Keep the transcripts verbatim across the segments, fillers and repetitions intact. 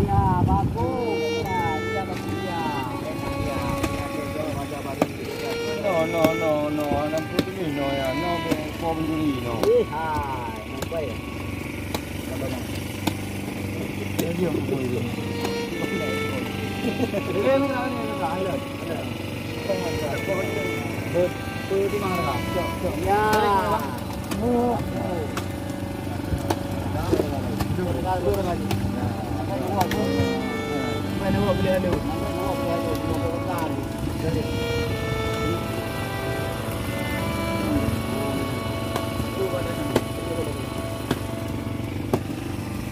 Ya, bagus. Ya, ya, bagus, ya. Enak, ya. No, no, no, no. Anak putri no, ya. No, bom duri, no. Ih, hai. Nampak, ya? Nampak, no? Ya, dia, nampak, dia. Dia, dia, dia, dia, dia. Ya.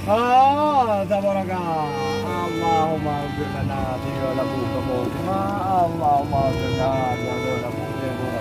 Ah, tabaraka. Allahumma ighfir lana tiga lagu kamu. Allahumma ighfir lana tiga lagu kamu.